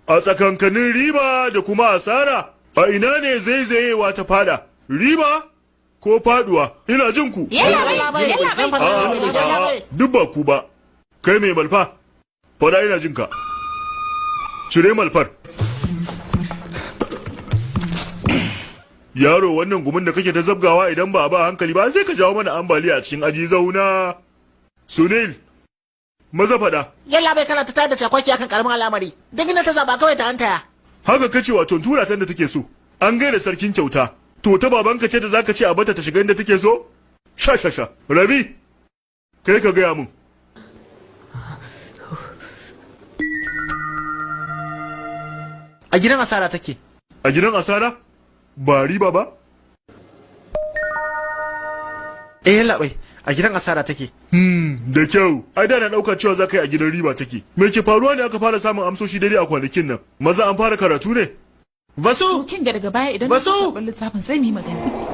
A tsakankanin riba da kuma asara, a ina ne zaizayewa ta fada? Riba ko faduwa? Ina jin ku. Yallaɓai, yallaɓai. A'a, duk ba ku ba. Kai mai malfa, fada ina jin ka. Cire malfar. Yaro wannan gumin da kake ta zabgawa idan ba a ba hankali ba sai ka jawo mana ambaliya a cikin aji zauna. Sunil, maza fada. Yallaɓai kana ta tayar da cakwaki akan karamin al'amari. Duk inda ta zaba kawai ta hantaya. Haka kace wato tura ta inda take so. An gaida sarkin kyauta. To ta babanka ce da zaka ce a bata ta shiga inda take so? Sha sha sha. Rabi, kai ka gaya mun. A gidan asara take. A gidan asara? Ba riba ba? Eh yallaɓai, a gidan asara take. Da kyau. Ai da na dauka cewa za ka yi a gidan riba take. Me ke faruwa ne aka fara samun amsoshi daidai a kwanakin nan? Maza an fara karatu ne? Vasu! Kin ga daga baya idan na Basu! karɓi littafin sai mu yi magana.